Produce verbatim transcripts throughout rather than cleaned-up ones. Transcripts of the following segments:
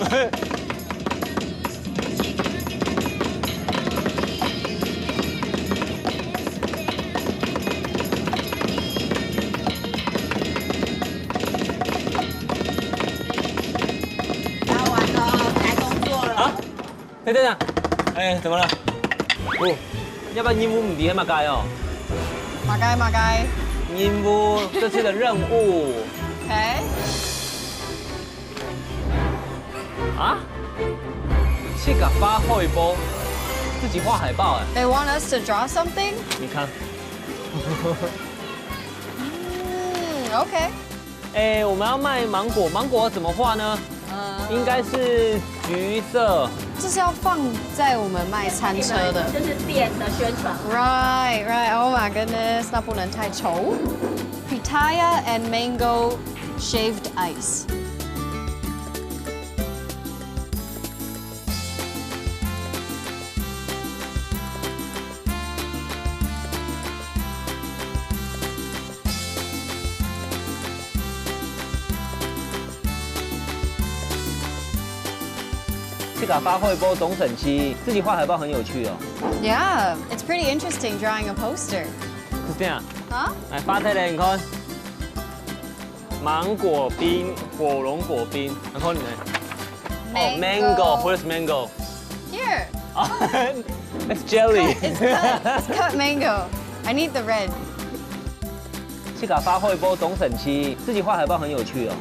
打完了，开工作了。啊？等等等，哎，怎么了？哦，要不要任务唔知係麼个哦？麼个麼个？任务，这次的任务。OK。啊？自家畫海报，自己画海报哎。They want us to draw something? 你看。嗯，OK。哎，我们要卖芒果，芒果怎么画呢？呃，应该是橘色。这是要放在我们卖餐车的。就是店的宣传。Right, right. Oh my goodness，那不能太丑。Pitaya and mango shaved ice。自家画海报当神奇，自己画海报很有趣哦。Yeah, it's pretty interesting drawing a poster. 是这样。啊？来，发给你看。芒果冰、火龙果冰，然后你呢？哦，mango，where's mango？Here. It's jelly. It's cut, it's cut mango. I need the red. 自家画海报当神奇，自己画海报很有趣哦。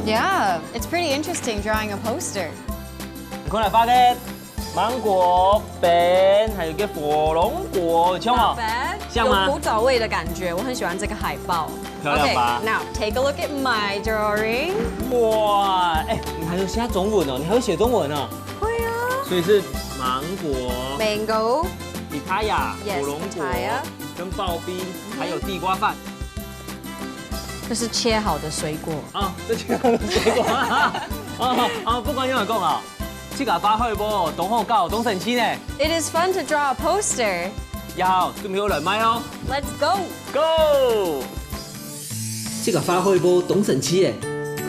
Yeah, it's pretty interesting drawing a poster. 你看来发个芒果冰，还有个火龙果，像哦？像吗？有古早味的感觉，我很喜欢这个海报。漂亮吧？Okay, now take a look at my drawing. 哇，哎，你还有写中文哦，你还会写中文哦。会啊。所以是芒果、Mango, pitaya、火龙果、pitaya，跟刨冰，还有地瓜饭。这是切好的水果。啊，这切好的水果。啊啊，不管你怎么讲啊，自家画海报，当好搞，当神奇呢。It is fun to draw a poster. 也好，准备好来卖哦。Let's go. Go！这个画海报当神奇耶。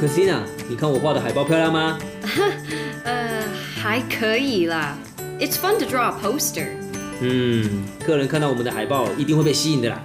Christina，你看我画的海报漂亮吗？呃，还可以啦。It's fun to draw a poster. 嗯，客人看到我们的海报一定会被吸引的啦。